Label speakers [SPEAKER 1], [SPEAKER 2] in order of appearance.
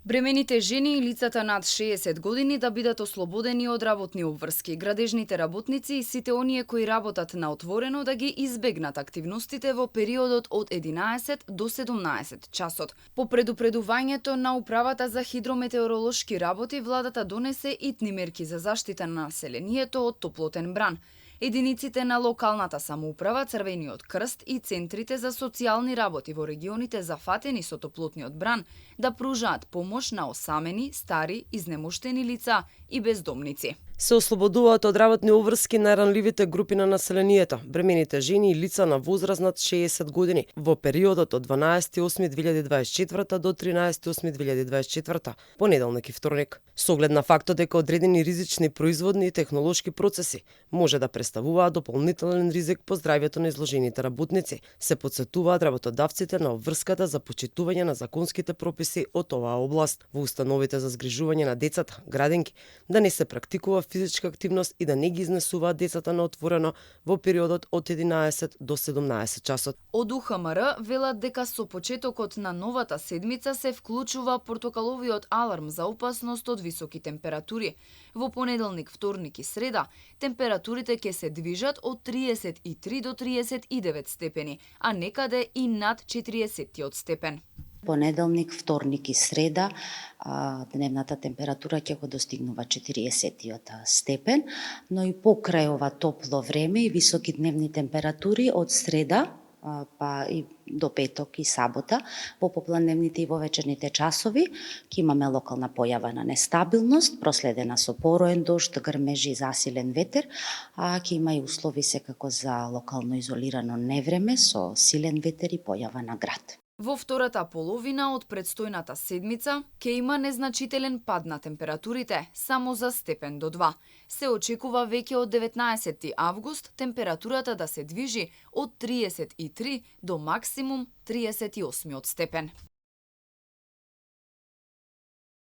[SPEAKER 1] Бремените жени и лицата над 60 години да бидат ослободени од работни обврски, градежните работници и сите оние кои работат на отворено да ги избегнат активностите во периодот од 11 до 17 часот. По предупредувањето на Управата за хидрометеоролошки работи, владата донесе итни мерки за заштита на населението од топлотен бран. Единиците на локалната самоуправа, Црвениот крст и центрите за социјални работи во регионите зафатени со топлотниот бран да пружаат помош на осамени, стари, изнемоштени лица и бездомници.
[SPEAKER 2] Се ослободуваат од работни обврски најранливите групи на населението, бремените жени и лица на возраст над 60 години во периодот од 12.8.2024 до 13.8.2024, понеделник и вторник. Со оглед на фактот дека одредени ризични производни и технолошки процеси може да представуваат дополнителен ризик по здравјето на изложените работници, се потсетуваат работодавците на обврската за почитување на законските прописи од оваа област во установите за згрижување на децата, градинки, да не се практикува физичка активност и да не ги изнесуваат децата на отворено во периодот од 11 до 17 часот.
[SPEAKER 1] Од УХМР велат дека со почетокот на новата седмица се вклучува портокаловиот аларм за опасност од високи температури. Во понеделник, вторник и среда температурите ќе се движат од 33 до 39 степени, а некаде и над 40 степен.
[SPEAKER 3] Понеделник, вторник и среда дневната температура ќе го достигнува 40 степен, но и покрај ова топло време и високи дневни температури од среда па и до петок и сабота, во попладневните и во вечерните часови ќе имаме локална појава на нестабилност, проследена со пороен дожд, грмежи и засилен ветер, а ќе има и услови секако за локално изолирано невреме со силен ветер и појава на град.
[SPEAKER 1] Во втората половина од предстојната седмица ќе има незначителен пад на температурите, само за степен до 2. Се очекува веќе од 19 август температурата да се движи од 33 до максимум 38 степен.